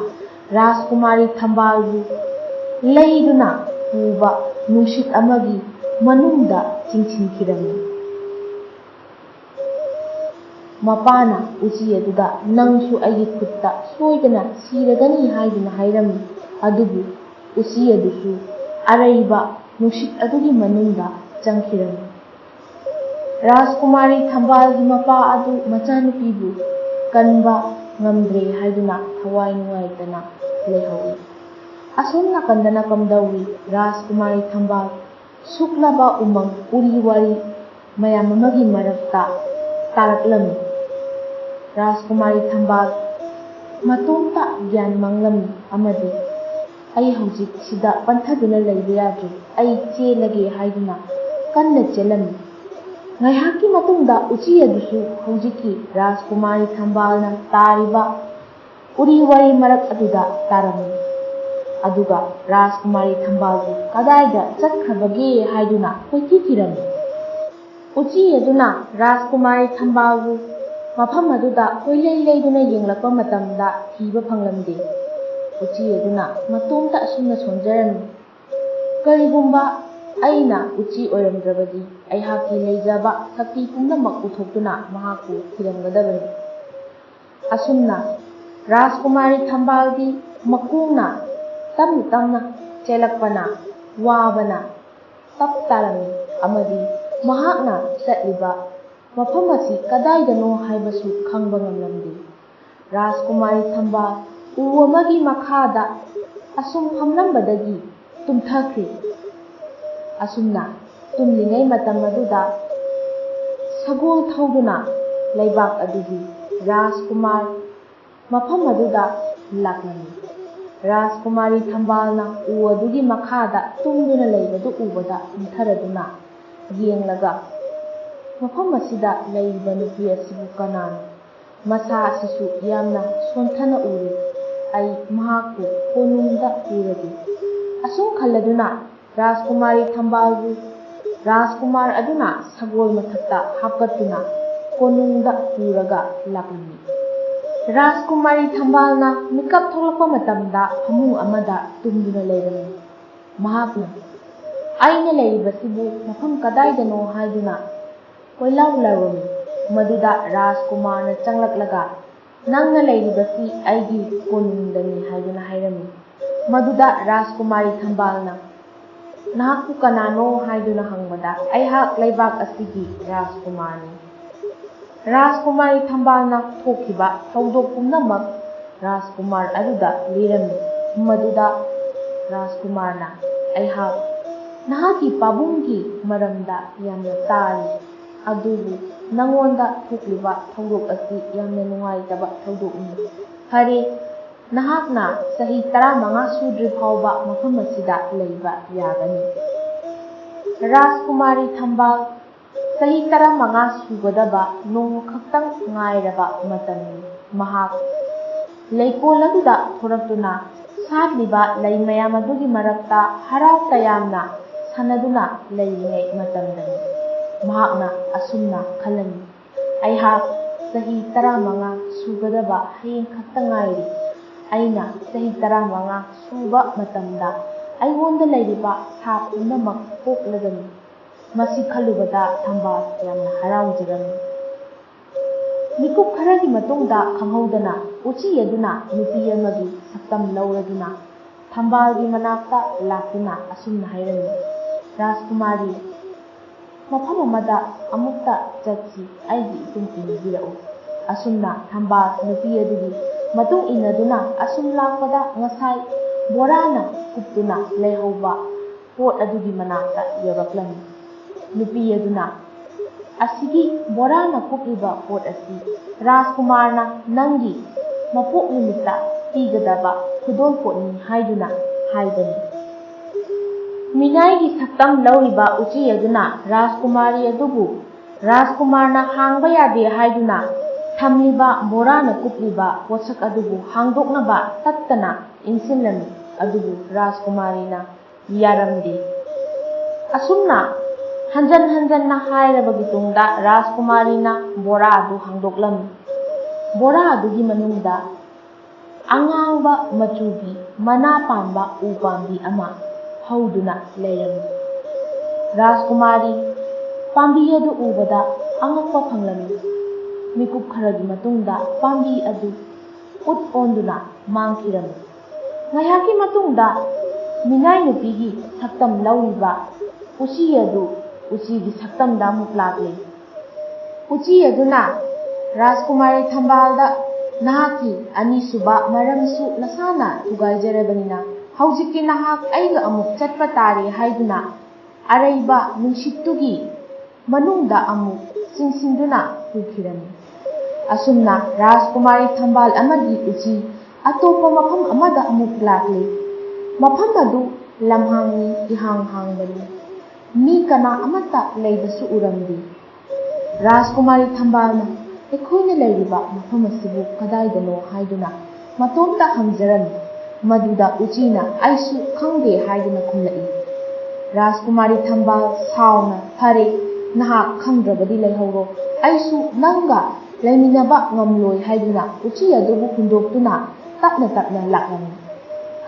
ꯔꯥꯖꯀꯨꯃꯥꯔꯤ ꯊꯝꯕꯥꯜꯕꯨ ꯂꯩꯗꯨꯅ ꯄꯨꯕ ꯅꯨꯡꯁꯤꯠ ꯑꯃꯒꯤ ꯃꯅꯨꯡꯗ ꯆꯤꯡꯁꯤꯟꯈꯤꯔꯝꯃꯤ꯫ ꯃꯄꯥꯅ ꯎꯆꯤ ꯑꯗꯨꯗ, "ꯅꯪꯁꯨ ꯑꯩꯒꯤ ꯈꯨꯠꯇ ꯁꯣꯏꯗꯅ ꯁꯤꯔꯒꯅꯤ" ꯍꯥꯏꯗꯨꯅ ꯍꯥꯏꯔꯝꯃꯤ꯫ ꯑꯗꯨꯕꯨ ꯎꯆꯤ ꯑꯗꯨꯁꯨ ꯑꯔꯩꯕ ꯅꯨꯡꯁꯤꯠ ꯑꯗꯨꯒꯤ ꯃꯅꯨꯡꯗ ꯆꯪꯈꯤꯔꯝꯃꯤ꯫ ꯔꯥꯖꯀꯨꯃꯥꯔꯤ ꯊꯝꯕꯥꯜꯒꯤ ꯃꯄꯥ ꯑꯗꯨ ꯃꯆꯥꯅꯨꯄꯤꯕꯨ ꯀꯟꯕ ꯉꯝꯗ꯭ꯔꯦ ꯍꯥꯏꯗꯨꯅ ꯊꯋꯥꯏ ꯅꯨꯡꯉꯥꯏꯇꯅ ꯂꯩꯍꯧꯏ꯫ ꯑꯁꯣꯝ ꯅꯥꯀꯟꯗꯅ ꯀꯝꯗꯧꯏ? ꯔꯥꯖꯀꯨꯃꯥꯔꯤ ꯊꯝꯕꯥꯜ ꯁꯨꯛꯂꯕ ꯎꯃꯪ ꯎꯔꯤ ꯋꯥꯔꯤ ꯃꯌꯥꯝ ꯑꯃꯒꯤ ꯃꯔꯛꯇ ꯇꯥꯔꯛꯂꯝꯃꯤ꯫ ꯔꯥꯖꯀꯨꯃꯥꯔꯤ ꯊꯝꯕꯥꯜ ꯃꯇꯣꯝꯇ ꯒ꯭ꯌꯥꯟ ꯃꯥꯡꯂꯝꯃꯤ ꯑꯃꯗꯤ "ꯑꯩ ꯍꯧꯖꯤꯛ ꯁꯤꯗ ꯄꯟꯊꯗꯨꯅ ꯂꯩꯕ ꯌꯥꯗ꯭ꯔꯦ, ꯑꯩ ꯆꯦꯜꯂꯒꯦ" ꯍꯥꯏꯗꯨꯅ ꯀꯟꯅ ꯆꯦꯜꯂꯝꯃꯤ꯫ ꯉꯥꯏꯍꯥꯛꯀꯤ ꯃꯇꯨꯡꯗ ꯎꯆꯤ ꯑꯗꯨꯁꯨ ꯍꯧꯖꯤꯛꯀꯤ ꯔꯥꯖꯀꯨꯃꯥꯔꯤ ꯊꯝꯕꯥꯜꯅ ꯇꯥꯔꯤꯕ ꯎꯔꯤ ꯋꯥꯔꯤ ꯃꯔꯛ ꯑꯗꯨꯗ ꯇꯥꯔꯝꯃꯤ꯫ ꯑꯗꯨꯒ ꯔꯥꯖꯀꯨꯃꯥꯔꯤ ꯊꯝꯕꯥꯜꯕꯨ ꯀꯗꯥꯏꯗ ꯆꯠꯈ꯭ꯔꯕꯒꯦ ꯍꯥꯏꯗꯨꯅ ꯀꯣꯏꯊꯤ ꯊꯤꯔꯝꯃꯤ꯫ ꯎꯆꯤ ꯑꯗꯨꯅ ꯔꯥꯖꯀꯨꯃꯥꯔꯤ ꯊꯝꯕꯥꯜꯕꯨ ꯃꯐꯝ ꯑꯗꯨꯗ ꯀꯣꯏꯂꯩ ꯂꯩꯗꯨꯅ ꯌꯦꯡꯂꯛꯄ ꯃꯇꯝꯗ ꯊꯤꯕ ꯐꯪꯂꯝꯗꯦ꯫ ꯎꯆꯤ ꯑꯗꯨꯅ ꯃꯇꯣꯝꯇ ꯑꯁꯨꯝꯅ ꯁꯣꯟꯖꯔꯝꯃꯤ, "ꯀꯔꯤꯒꯨꯝꯕ ꯑꯩꯅ ꯎꯆꯤ ꯑꯣꯏꯔꯝꯗ꯭ꯔꯕꯗꯤ ꯑꯩꯍꯥꯛꯀꯤ ꯂꯩꯖꯕ ꯁꯛꯇꯤ ꯄꯨꯝꯅꯃꯛ ꯎꯊꯣꯛꯇꯨꯅ ꯃꯍꯥꯛꯄꯨ ꯊꯤꯔꯝꯒꯗꯕꯅꯤ꯫ ꯑꯁꯨꯝꯅ ꯔꯥꯖꯀꯨꯃꯥꯔꯤ ꯊꯝꯕꯥꯜꯒꯤ ꯃꯈꯣꯡꯅ ꯇꯞꯅ ꯇꯞꯅ ꯆꯦꯜꯂꯛꯄꯅ ꯋꯥꯕꯅ ꯇꯞ ꯇꯥꯔꯝꯃꯤ ꯑꯃꯗꯤ ꯃꯍꯥꯛꯅ ꯆꯠꯂꯤꯕ ꯃꯐꯝ ꯑꯁꯤ ꯀꯗꯥꯏꯗꯅꯣ ꯍꯥꯏꯕꯁꯨ ꯈꯪꯕ ꯉꯝꯂꯝꯗꯦ꯫ ꯔꯥꯖꯀꯨꯃꯥꯔꯤ ꯊꯝꯕꯥꯜ ꯎ ꯑꯃꯒꯤ ꯃꯈꯥꯗ ꯑꯁꯨꯝ ꯐꯝꯂꯝꯕꯗꯒꯤ ꯇꯨꯝꯊꯈ꯭ꯔꯦ꯫ ꯑꯁꯨꯝꯅ ꯇꯨꯝꯂꯤꯉꯩ ꯃꯇꯝ ꯑꯗꯨꯗ ꯁꯒꯣꯜ ꯊꯧꯗꯨꯅ ꯂꯩꯕꯥꯛ ꯑꯗꯨꯒꯤ ꯔꯥꯖꯀꯨꯃꯥꯔ ꯃꯐꯝ ꯑꯗꯨꯗ ꯂꯥꯛꯂꯝꯃꯤ꯫ ꯔꯥꯖꯀꯨꯃꯥꯔꯤ ꯊꯝꯕꯥꯜꯅ ꯎ ꯑꯗꯨꯒꯤ ꯃꯈꯥꯗ ꯇꯨꯝꯗꯨꯅ ꯂꯩꯕꯗꯨ ꯎꯕꯗ ꯀꯨꯝꯊꯔꯗꯨꯅ ꯌꯦꯡꯂꯒ, "ꯃꯐꯝ ꯑꯁꯤꯗ ꯂꯩꯔꯤꯕ ꯅꯨꯄꯤ ꯑꯁꯤꯕꯨ ꯀꯅꯥꯅꯣ? ꯃꯁꯥ ꯑꯁꯤꯁꯨ ꯌꯥꯝꯅ ꯁꯣꯟꯊꯅ ꯎꯔꯤ꯫ ꯑꯩ ꯃꯍꯥꯛꯄꯨ ꯀꯣꯅꯨꯡꯗ ꯄꯨꯔꯒꯦ꯫" ꯑꯁꯨꯝ ꯈꯜꯂꯗꯨꯅ ꯔꯥꯖꯀꯨꯃꯥꯔꯤ ꯊꯝꯕꯥꯜꯕꯨ ꯔꯥꯖꯀꯨꯃꯥꯔ ꯑꯗꯨꯅ ꯁꯒꯣꯜ ꯃꯊꯛꯇ ꯍꯥꯞꯀꯠꯇꯨꯅ ꯀꯣꯅꯨꯡꯗ ꯄꯨꯔꯒ ꯂꯥꯛꯂꯝꯃꯤ꯫ ꯔꯥꯖꯀꯨꯃꯥꯔꯤ ꯊꯝꯕꯥꯜꯅ ꯃꯤꯀꯞ ꯊꯣꯛꯂꯛꯄ ꯃꯇꯝꯗ ꯐꯃꯨꯡ ꯑꯃꯗ ꯇꯨꯝꯗꯨꯅ ꯂꯩꯔꯝꯃꯤ꯫ ꯃꯍꯥꯛꯅ "ꯑꯩꯅ ꯂꯩꯔꯤꯕꯁꯤꯕꯨ ꯃꯐꯝ ꯀꯗꯥꯏꯗꯅꯣ?" ꯍꯥꯏꯗꯨꯅ ꯀꯣꯏꯂꯥꯎ ꯂꯥꯎꯔꯝꯃꯤ꯫ ꯃꯗꯨꯗ ꯔꯥꯖꯀꯨꯃꯥꯔꯅ ꯆꯪꯂꯛꯂꯒ, "ꯅꯪꯅ ꯂꯩꯔꯤꯕꯁꯤ ꯑꯩꯒꯤ ꯀꯣꯅꯨꯡꯗꯅꯤ" ꯍꯥꯏꯗꯨꯅ ꯍꯥꯏꯔꯝꯃꯤ꯫ ꯃꯗꯨꯗ ꯔꯥꯖꯀꯨꯃꯥꯔꯤ ꯊꯝꯕꯥꯜꯅ, "ꯅꯍꯥꯛꯄꯨ ꯀꯅꯥꯅꯣ?" ꯍꯥꯏꯗꯨꯅ ꯍꯪꯕꯗ, "ꯑꯩꯍꯥꯛ ꯂꯩꯕꯥꯛ ꯑꯁꯤꯒꯤ ꯔꯥꯖꯀꯨꯃꯥꯔꯅꯤ꯫" ꯔꯥꯖꯀꯨꯃꯥꯔꯤ ꯊꯝꯕꯥꯜꯅ ꯊꯣꯛꯈꯤꯕ ꯊꯧꯗꯣꯛ ꯄꯨꯝꯅꯃꯛ ꯔꯥꯖꯀꯨꯃꯥꯔ ꯑꯗꯨꯗ ꯂꯤꯔꯝꯃꯤ꯫ ꯃꯗꯨꯗ ꯔꯥꯖꯀꯨꯃꯥꯔꯅ, "ꯑꯩꯍꯥꯛ ꯅꯍꯥꯛꯀꯤ ꯄꯥꯕꯨꯡꯒꯤ ꯃꯔꯝꯗ ꯌꯥꯝꯅ ꯇꯥꯔꯤ, ꯑꯗꯨꯕꯨ ꯅꯉꯣꯟꯗ ꯊꯣꯛꯂꯤꯕ ꯊꯧꯗꯣꯛ ꯑꯁꯤ ꯌꯥꯝꯅ ꯅꯨꯡꯉꯥꯏꯇꯕ ꯊꯧꯗꯣꯛꯅꯤ꯫ ꯐꯔꯦ, ꯅꯍꯥꯛꯅ ꯆꯍꯤ ꯇꯔꯥꯃꯉꯥ ꯁꯨꯗ꯭ꯔꯤ ꯐꯥꯎꯕ ꯃꯐꯝ ꯑꯁꯤꯗ ꯂꯩꯕ ꯌꯥꯒꯅꯤ꯫" ꯔꯥꯖꯀꯨꯃꯥꯔꯤ ꯊꯝꯕꯥꯜ ꯆꯍꯤ ꯇꯔꯥꯃꯉꯥ ꯁꯨꯒꯗꯕ ꯅꯣꯡꯃ ꯈꯛꯇꯪ ꯉꯥꯏꯔꯕ ꯃꯇꯝꯅꯤ꯫ ꯃꯍꯥꯛ ꯂꯩꯀꯣꯜ ꯑꯗꯨꯗ ꯊꯣꯔꯛꯇꯨꯅ ꯁꯥꯠꯂꯤꯕ ꯂꯩ ꯃꯌꯥꯝ ꯑꯗꯨꯒꯤ ꯃꯔꯛꯇ ꯍꯔꯥꯎ ꯇꯌꯥꯝꯅ ꯁꯥꯟꯅꯗꯨꯅ ꯂꯩꯔꯤꯉꯩ ꯃꯇꯝꯗꯅꯤ꯫ ꯃꯍꯥꯛꯅ ꯑꯁꯨꯝꯅ ꯈꯜꯂꯝꯃꯤ, "ꯑꯩꯍꯥꯛ ꯆꯍꯤ ꯇꯔꯥꯃꯉꯥ ꯁꯨꯒꯗꯕ ꯍꯌꯦꯡ ꯈꯛꯇ ꯉꯥꯏꯔꯤ꯫ ꯑꯩꯅ ꯆꯍꯤ ꯇꯔꯥꯃꯉꯥ ꯁꯨꯕ ꯃꯇꯝꯗ ꯑꯩꯉꯣꯟꯗ ꯂꯩꯔꯤꯕ ꯁꯥ ꯄꯨꯝꯅꯃꯛ ꯄꯣꯛꯂꯒꯅꯤ꯫ ꯃꯁꯤ ꯈꯜꯂꯨꯕꯗ ꯊꯝꯕꯥꯜ ꯌꯥꯝꯅ ꯍꯔꯥꯎꯖꯔꯝꯃꯤ꯫ ꯃꯤꯀꯨꯞ ꯈꯔꯒꯤ ꯃꯇꯨꯡꯗ ꯈꯪꯍꯧꯗꯅ ꯎꯆꯤ ꯑꯗꯨꯅ ꯅꯨꯄꯤ ꯑꯃꯒꯤ ꯁꯛꯇꯝ ꯂꯧꯔꯗꯨꯅ ꯊꯝꯕꯥꯜꯒꯤ ꯃꯅꯥꯛꯇ ꯂꯥꯛꯇꯨꯅ ꯑꯁꯨꯝꯅ ꯍꯥꯏꯔꯝꯃꯤ, "ꯔꯥꯖꯀꯨꯃꯥꯔꯤ, ꯃꯐꯝ ꯑꯃꯗ ꯑꯃꯨꯛꯇ ꯆꯠꯁꯤ, ꯑꯩꯒꯤ ꯏꯇꯨꯡ ꯏꯟꯅꯕꯤꯔꯛꯎ"꯫ ꯑꯁꯨꯝꯅ ꯊꯝꯕꯥꯜ ꯅꯨꯄꯤ ꯑꯗꯨꯒꯤ ꯃꯇꯨꯡ ꯏꯟꯅꯗꯨꯅ ꯑꯁꯨꯝ ꯂꯥꯛꯄꯗ ꯉꯁꯥꯏ ꯕꯣꯔꯥꯅ ꯀꯨꯞꯇꯨꯅ ꯂꯩꯍꯧꯕ ꯄꯣꯠ ꯑꯗꯨꯒꯤ ꯃꯅꯥꯛꯇ ꯌꯧꯔꯛꯂꯝꯃꯤ꯫ ꯅꯨꯄꯤ ꯑꯗꯨꯅ, "ꯑꯁꯤꯒꯤ ꯕꯣꯔꯥꯅ ꯀꯨꯞꯂꯤꯕ ꯄꯣꯠ ꯑꯁꯤ ꯔꯥꯖꯀꯨꯃꯥꯔꯅ ꯅꯪꯒꯤ ꯃꯄꯣꯛ ꯅꯨꯃꯤꯠꯇ ꯄꯤꯒꯗꯕ ꯈꯨꯗꯣꯜꯄꯣꯠꯅꯤ" ꯍꯥꯏꯗꯨꯅ ꯍꯥꯏꯕꯅꯤ꯫ ꯃꯤꯅꯥꯏꯒꯤ ꯁꯛꯇꯝ ꯂꯧꯔꯤꯕ ꯎꯆꯤ ꯑꯗꯨꯅ ꯔꯥꯖꯀꯨꯃꯥꯔꯤ ꯑꯗꯨꯕꯨ ꯔꯥꯖꯀꯨꯃꯥꯔꯅ ꯍꯥꯡꯕ ꯌꯥꯗꯦ ꯍꯥꯏꯗꯨꯅ ꯊꯝꯂꯤꯕ ꯕꯣꯔꯥꯅ ꯀꯨꯞꯂꯤꯕ ꯄꯣꯠꯁꯛ ꯑꯗꯨꯕꯨ ꯍꯥꯡꯗꯣꯛꯅꯕ ꯇꯠꯇꯅ ꯏꯟꯁꯤꯜꯂꯝꯃꯤ꯫ ꯑꯗꯨꯕꯨ ꯔꯥꯖꯀꯨꯃꯥꯔꯤꯅ ꯌꯥꯔꯝꯗꯦ꯫ ꯑꯁꯨꯝꯅ ꯍꯟꯖꯟ ꯍꯟꯖꯟꯅ ꯍꯥꯏꯔꯕꯒꯤ ꯇꯨꯡꯗ ꯔꯥꯖꯀꯨꯃꯥꯔꯤꯅ ꯕꯣꯔꯥ ꯑꯗꯨ ꯍꯥꯡꯗꯣꯛꯂꯝꯃꯤ꯫ ꯕꯣꯔꯥ ꯑꯗꯨꯒꯤ ꯃꯅꯨꯡꯗ ꯑꯉꯥꯡꯕ ꯃꯆꯨꯒꯤ ꯃꯅꯥ ꯄꯥꯟꯕ ꯎ ꯄꯥꯝꯕꯤ ꯑꯃ ꯍꯧꯗꯨꯅ ꯂꯩꯔꯝꯃꯤ꯫ ꯔꯥꯖꯀꯨꯃꯥꯔꯤ ꯄꯥꯝꯕꯤ ꯑꯗꯨ ꯎꯕꯗ ꯑꯉꯛꯄ ꯐꯪꯂꯝꯃꯤ꯫ ꯃꯤꯀꯨꯞ ꯈꯔꯒꯤ ꯃꯇꯨꯡꯗ ꯄꯥꯝꯕꯤ ꯑꯗꯨ ꯎꯠ ꯑꯣꯟꯗꯨꯅ ꯃꯥꯡꯈꯤꯔꯝꯃꯤ꯫ ꯉꯥꯏꯍꯥꯛꯀꯤ ꯃꯇꯨꯡꯗ ꯃꯤꯅꯥꯏ ꯅꯨꯄꯤꯒꯤ ꯁꯛꯇꯝ ꯂꯧꯔꯤꯕ ꯎꯆꯤ ꯑꯗꯨ ꯎꯆꯤꯒꯤ ꯁꯛꯇꯝꯗ ꯑꯃꯨꯛ ꯂꯥꯛꯂꯦ꯫ ꯎꯆꯤ ꯑꯗꯨꯅ ꯔꯥꯖꯀꯨꯃꯥꯔꯤ ꯊꯝꯕꯥꯜꯗ, "ꯅꯍꯥꯛꯀꯤ ꯑꯅꯤꯁꯨꯕ ꯃꯔꯝꯁꯨ ꯅꯁꯥꯅ ꯊꯨꯒꯥꯏꯖꯔꯕꯅꯤꯅ ꯍꯧꯖꯤꯛꯇꯤ ꯅꯍꯥꯛ ꯑꯩꯒ ꯑꯃꯨꯛ ꯆꯠꯄ ꯇꯥꯔꯦ" ꯍꯥꯏꯗꯨꯅ ꯑꯔꯩꯕ ꯅꯨꯡꯁꯤꯠꯇꯨꯒꯤ ꯃꯅꯨꯡꯗ ꯑꯃꯨꯛ ꯆꯤꯡꯁꯤꯟꯗꯨꯅ ꯄꯨꯈꯤꯔꯝꯃꯤ꯫ ꯑꯁꯨꯝꯅ ꯔꯥꯖꯀꯨꯃꯥꯔꯤ ꯊꯝꯕꯥꯜ ꯑꯃꯗꯤ ꯎꯆꯤ ꯑꯇꯣꯞꯄ ꯃꯐꯝ ꯑꯃꯗ ꯑꯃꯨꯛ ꯂꯥꯛꯂꯤ꯫ ꯃꯐꯝ ꯑꯗꯨ ꯂꯝꯍꯥꯡꯅꯤ, ꯏꯍꯥꯡ ꯍꯥꯡꯕꯅꯤ꯫ ꯃꯤ ꯀꯅꯥ ꯑꯃꯠꯇ ꯂꯩꯕꯁꯨ ꯎꯔꯝꯗꯦ꯫ ꯔꯥꯖꯀꯨꯃꯥꯔꯤ ꯊꯝꯕꯥꯜꯅ, "ꯑꯩꯈꯣꯏꯅ ꯂꯩꯔꯤꯕ ꯃꯐꯝ ꯑꯁꯤꯕꯨ ꯀꯗꯥꯏꯗꯅꯣ?" ꯍꯥꯏꯗꯨꯅ ꯃꯇꯣꯝꯇ ꯍꯪꯖꯔꯝꯃꯤ꯫ ꯃꯗꯨꯗ ꯎꯆꯤꯅ, "ꯑꯩꯁꯨ ꯈꯪꯗꯦ" ꯍꯥꯏꯗꯨꯅ ꯈꯨꯝꯂꯛꯏ꯫ ꯔꯥꯖꯀꯨꯃꯥꯔꯤ ꯊꯝꯕꯥꯜ ꯁꯥꯎꯅ, "ꯐꯔꯦ, ꯅꯍꯥꯛ ꯈꯪꯗ꯭ꯔꯕꯗꯤ ꯂꯩꯍꯧꯔꯣ, ꯑꯩꯁꯨ ꯅꯪꯒ ꯂꯩꯃꯤꯟꯅꯕ ꯉꯝꯂꯣꯏ" ꯍꯥꯏꯗꯨꯅ ꯎꯆꯤ ꯑꯗꯨꯕꯨ ꯍꯨꯟꯗꯣꯛꯇꯨꯅ ꯇꯞꯅ ꯇꯞꯅ ꯂꯥꯛꯂꯝꯃꯤ꯫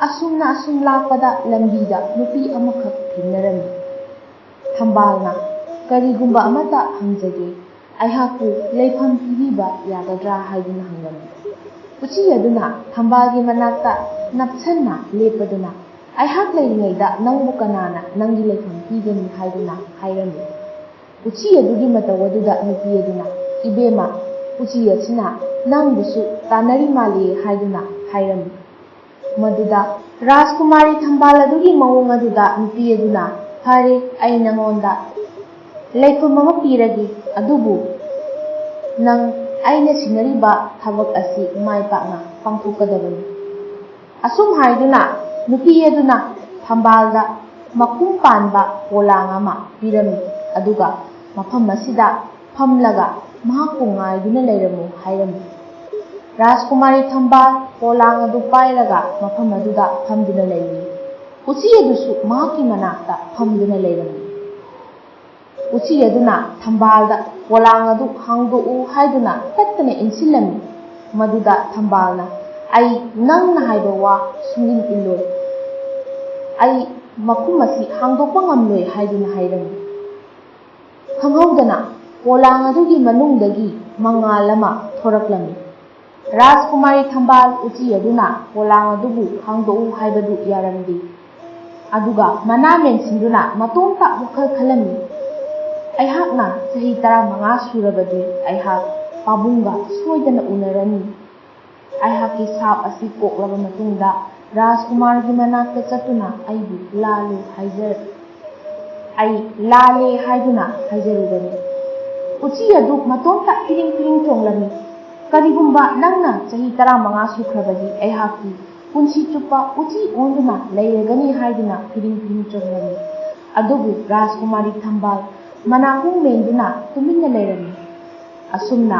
ꯑꯁꯨꯝꯅ ꯑꯁꯨꯝ ꯂꯥꯛꯄꯗ ꯂꯝꯕꯤꯗ ꯅꯨꯄꯤ ꯑꯃꯈꯛ ꯊꯦꯡꯅꯔꯝꯃꯤ꯫ ꯊꯝꯕꯥꯜꯅ, "ꯀꯔꯤꯒꯨꯝꯕ ꯑꯃꯠꯇ ꯍꯪꯖꯒꯦ, ꯑꯩꯍꯥꯛꯄꯨ ꯂꯩꯐꯝ ꯄꯤꯕꯤꯕ ꯌꯥꯒꯗ꯭ꯔꯥ?" ꯍꯥꯏꯗꯨꯅ ꯍꯪꯂꯝꯃꯤ꯫ ꯎꯆꯤ ꯑꯗꯨꯅ ꯊꯝꯕꯥꯜꯒꯤ ꯃꯅꯥꯛꯇ ꯅꯞꯁꯟꯅ ꯂꯦꯞꯄꯗꯨꯅ, "ꯑꯩꯍꯥꯛ ꯂꯩꯔꯤꯉꯩꯗ ꯅꯪꯕꯨ ꯀꯅꯥꯅ ꯅꯪꯒꯤ ꯂꯩꯐꯝ ꯄꯤꯒꯅꯤ?" ꯍꯥꯏꯗꯨꯅ ꯍꯥꯏꯔꯝꯃꯤ꯫ ꯎꯆꯤ ꯑꯗꯨꯒꯤ ꯃꯇꯧ ꯑꯗꯨꯗ ꯅꯨꯄꯤ ꯑꯗꯨꯅ, "ꯏꯕꯦꯝꯃ, ꯎꯆꯤ ꯑꯁꯤꯅ ꯅꯪꯕꯨꯁꯨ ꯇꯥꯟꯅꯔꯤ ꯃꯥꯜꯂꯤ" ꯍꯥꯏꯗꯨꯅ ꯍꯥꯏꯔꯝꯃꯤ꯫ ꯃꯗꯨꯗ ꯔꯥꯖꯀꯨꯃꯥꯔꯤ ꯊꯝꯕꯥꯜ ꯑꯗꯨꯒꯤ ꯃꯑꯣꯡ ꯑꯗꯨꯗ ꯅꯨꯄꯤ ꯑꯗꯨꯅ, "ꯐꯔꯦ, ꯑꯩ ꯅꯉꯣꯟꯗ ꯂꯩꯐꯝ ꯑꯃ ꯄꯤꯔꯒꯦ, ꯑꯗꯨꯕꯨ ꯅꯪ ꯑꯩꯅ ꯁꯤꯟꯅꯔꯤꯕ ꯊꯕꯛ ꯑꯁꯤ ꯃꯥꯏ ꯄꯥꯛꯅ ꯄꯥꯡꯊꯣꯛꯀꯗꯕꯅꯤ"꯫ ꯑꯁꯨꯝ ꯍꯥꯏꯗꯨꯅ ꯅꯨꯄꯤ ꯑꯗꯨꯅ ꯊꯝꯕꯥꯜꯗ ꯃꯈꯨꯝ ꯄꯥꯟꯕ ꯄꯣꯂꯥꯡ ꯑꯃ ꯄꯤꯔꯝꯃꯤ, ꯑꯗꯨꯒ ꯃꯐꯝ ꯑꯁꯤꯗ ꯐꯝꯂꯒ ꯃꯍꯥꯛꯄꯨ ꯉꯥꯏꯗꯨꯅ ꯂꯩꯔꯝꯃꯨ ꯍꯥꯏꯔꯝꯃꯤ꯫ ꯔꯥꯖꯀꯨꯃꯥꯔꯤ ꯊꯝꯕꯥꯜ ꯄꯣꯂꯥꯡ ꯑꯗꯨ ꯄꯥꯏꯔꯒ ꯃꯐꯝ ꯑꯗꯨꯗ ꯐꯝꯗꯨꯅ ꯂꯩꯔꯤ꯫ ꯎꯆꯤ ꯑꯗꯨꯁꯨ ꯃꯍꯥꯛꯀꯤ ꯃꯅꯥꯛꯇ ꯐꯝꯗꯨꯅ ꯂꯩꯔꯝꯃꯤ꯫ ꯎꯆꯤ ꯑꯗꯨꯅ ꯊꯝꯕꯥꯜꯗ "ꯄꯣꯂꯥꯡ ꯑꯗꯨ ꯍꯥꯡꯗꯣꯛꯎ" ꯍꯥꯏꯗꯨꯅ ꯀꯠꯇꯅ ꯏꯟꯁꯤꯜꯂꯝꯃꯤ꯫ ꯃꯗꯨꯗ ꯊꯝꯕꯥꯜꯅ, "ꯑꯩ ꯅꯪꯅ ꯍꯥꯏꯕ ꯋꯥ ꯁꯨꯡꯏꯟ ꯏꯜꯂꯣꯏ꯫ ꯑꯩ ꯃꯈꯨꯝ ꯑꯁꯤ ꯍꯥꯡꯗꯣꯛꯄ ꯉꯝꯂꯣꯏ" ꯍꯥꯏꯗꯨꯅ ꯍꯥꯏꯔꯝꯃꯤ꯫ ꯈꯪꯍꯧꯗꯅ ꯄꯣꯂꯥꯡ ꯑꯗꯨꯒꯤ ꯃꯅꯨꯡꯗꯒꯤ ꯃꯉꯥꯜ ꯑꯃ ꯊꯣꯔꯛꯂꯝꯃꯤ꯫ ꯔꯥꯖꯀꯨꯃꯥꯔꯤ ꯊꯝꯕꯥꯜ ꯎꯆꯤ ꯑꯗꯨꯅ ꯄꯣꯂꯥꯡ ꯑꯗꯨꯕꯨ ꯍꯥꯡꯗꯣꯛꯎ ꯍꯥꯏꯕꯗꯨ ꯌꯥꯔꯝꯗꯦ꯫ ꯑꯗꯨꯒ ꯃꯅꯥ ꯃꯦꯟꯁꯤꯟꯗꯨꯅ ꯃꯇꯣꯝꯇ ꯋꯥꯈꯜ ꯈꯜꯂꯝꯃꯤ, "ꯑꯩꯍꯥꯛꯅ ꯆꯍꯤ ꯇꯔꯥꯃꯉꯥ ꯁꯨꯔꯕꯗꯤ ꯑꯩꯍꯥꯛ ꯄꯥꯕꯨꯡꯒ ꯁꯣꯏꯗꯅ ꯎꯅꯔꯅꯤ꯫ ꯑꯩꯍꯥꯛꯀꯤ ꯁꯥꯞ ꯑꯁꯤ ꯀꯣꯛꯂꯕ ꯃꯇꯨꯡꯗ ꯔꯥꯖꯀꯨꯃꯥꯔꯒꯤ ꯃꯅꯥꯛꯇ ꯆꯠꯇꯨꯅ ꯑꯩꯕꯨ ꯂꯥꯜꯂꯨ ꯍꯥꯏꯖꯔ-, ꯑꯩ ꯂꯥꯜꯂꯦ ꯍꯥꯏꯗꯨꯅ ꯍꯥꯏꯖꯔꯨꯒꯅꯤ"꯫ ꯎꯆꯤ ꯑꯗꯨ ꯃꯇꯣꯝꯇ ꯐꯤꯔꯤꯡ ꯐꯤꯔꯤꯡ ꯆꯣꯡꯂꯝꯃꯤ꯫ "ꯀꯔꯤꯒꯨꯝꯕ ꯅꯪꯅ ꯆꯍꯤ ꯇꯔꯥꯃꯉꯥ ꯁꯨꯈ꯭ꯔꯕꯗꯤ ꯑꯩꯍꯥꯛꯀꯤ ꯄꯨꯟꯁꯤ ꯆꯨꯞꯄ ꯎꯆꯤ ꯑꯣꯟꯗꯨꯅ ꯂꯩꯔꯒꯅꯤ" ꯍꯥꯏꯗꯨꯅ ꯐꯤꯔꯤꯡ ꯐꯤꯔꯤꯡ ꯆꯣꯡꯂꯝꯃꯤ꯫ ꯑꯗꯨꯕꯨ ꯔꯥꯖꯀꯨꯃꯥꯔꯤ ꯊꯝꯕꯥꯜ ꯃꯅꯥꯀꯣꯡ ꯃꯦꯟꯗꯨꯅ ꯇꯨꯃꯤꯟꯅ ꯂꯩꯔꯝꯃꯤ꯫ ꯑꯁꯨꯝꯅ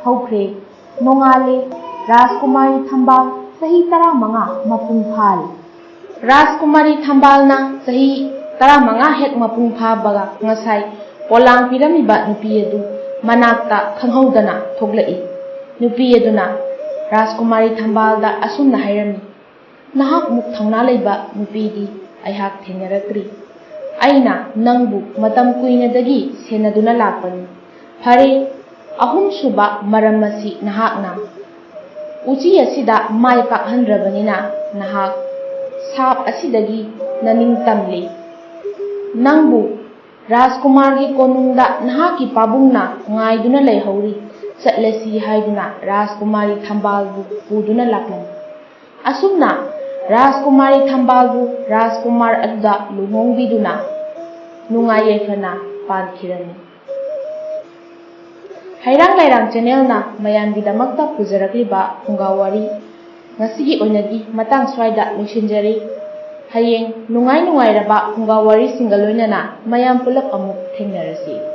ꯍꯧꯈ꯭ꯔꯦ꯫ ꯅꯣꯡꯉꯥꯜꯂꯦ꯫ ꯔꯥꯖꯀꯨꯃꯥꯔꯤ ꯊꯝꯕꯥꯜ ꯆꯍꯤ ꯇꯔꯥꯃꯉꯥ ꯃꯄꯨꯡ ꯐꯥꯔꯦ꯫ ꯔꯥꯖꯀꯨꯃꯥꯔꯤ ꯊꯝꯕꯥꯜꯅ ꯆꯍꯤ ꯇꯔꯥꯃꯉꯥ ꯍꯦꯛ ꯃꯄꯨꯡ ꯐꯥꯕꯒ ꯉꯁꯥꯏ ꯄꯣꯂꯥꯡ ꯄꯤꯔꯝꯃꯤꯕ ꯅꯨꯄꯤ ꯑꯗꯨ ꯃꯅꯥꯛꯇ ꯈꯪꯍꯧꯗꯅ ꯊꯣꯛꯂꯛꯏ꯫ ꯅꯨꯄꯤ ꯑꯗꯨꯅ ꯔꯥꯖꯀꯨꯃꯥꯔꯤ ꯊꯝꯕꯥꯜꯗ ꯑꯁꯨꯝꯅ ꯍꯥꯏꯔꯝꯃꯤ, ꯅꯍꯥꯛꯃꯨꯛ ꯊꯧꯅꯥ ꯂꯩꯕ ꯅꯨꯄꯤꯗꯤ ꯑꯩꯍꯥꯛ ꯊꯦꯡꯅꯔꯛꯇ꯭ꯔꯤ꯫ ꯑꯩꯅ ꯅꯪꯕꯨ ꯃꯇꯝ ꯀꯨꯏꯅꯗꯒꯤ ꯁꯦꯟꯅꯗꯨꯅ ꯂꯥꯛꯄꯅꯤ꯫ ꯐꯔꯦ, ꯑꯍꯨꯝꯁꯨꯕ ꯃꯔꯝ ꯑꯁꯤ ꯅꯍꯥꯛꯅ ꯎꯆꯤ ꯑꯁꯤꯗ ꯃꯥꯏ ꯄꯥꯛꯍꯟꯗ꯭ꯔꯕꯅꯤꯅ ꯅꯍꯥꯛ ꯁꯥꯞ ꯑꯁꯤꯗꯒꯤ ꯅꯅꯤꯡ ꯇꯝꯂꯤ꯫ ꯅꯪꯕꯨ ꯔꯥꯖꯀꯨꯃꯥꯔꯒꯤ ꯀꯣꯅꯨꯡꯗ ꯅꯍꯥꯛꯀꯤ ꯄꯥꯕꯨꯡꯅ ꯉꯥꯏꯗꯨꯅ ꯂꯩꯍꯧꯔꯤ꯫ ꯆꯠꯂꯁꯤ ꯍꯥꯏꯗꯨꯅ ꯔꯥꯖꯀꯨꯃꯥꯔꯤ ꯊꯝꯕꯥꯜꯕꯨ ꯄꯨꯗꯨꯅ ꯂꯥꯛꯂꯝꯃꯤ꯫ ꯑꯁꯨꯝꯅ ꯔꯥꯖꯀꯨꯃꯥꯔꯤ ꯊꯝꯕꯥꯜꯕꯨ ꯔꯥꯖꯀꯨꯃꯥꯔ ꯑꯗꯨꯗ ꯂꯨꯍꯣꯡꯕꯤꯗꯨꯅ ꯅꯨꯡꯉꯥꯏ ꯌꯥꯏꯐꯅ ꯄꯥꯟꯈꯤꯔꯝꯃꯤ꯫ ꯍꯩꯔꯥꯡ ꯂꯩꯔꯥꯡ ꯆꯦꯅꯦꯜꯅ ꯃꯌꯥꯝꯒꯤꯗꯃꯛꯇ ꯄꯨꯖꯔꯛꯂꯤꯕ ꯐꯨꯡꯒꯥ ꯋꯥꯔꯤ ꯉꯁꯤꯒꯤ ꯑꯣꯏꯅꯗꯤ ꯃꯇꯥꯡ ꯁ꯭ꯋꯥꯏꯗ ꯂꯣꯏꯁꯤꯟꯖꯔꯤ꯫ ꯍꯌꯦꯡ ꯅꯨꯡꯉꯥꯏ ꯅꯨꯡꯉꯥꯏꯔꯕ ꯐꯨꯡꯒꯥ ꯋꯥꯔꯤꯁꯤꯡꯒ ꯂꯣꯏꯅꯅ ꯃꯌꯥꯝ ꯄꯨꯂꯞ ꯑꯃꯨꯛ ꯊꯦꯡꯅꯔꯁꯤ꯫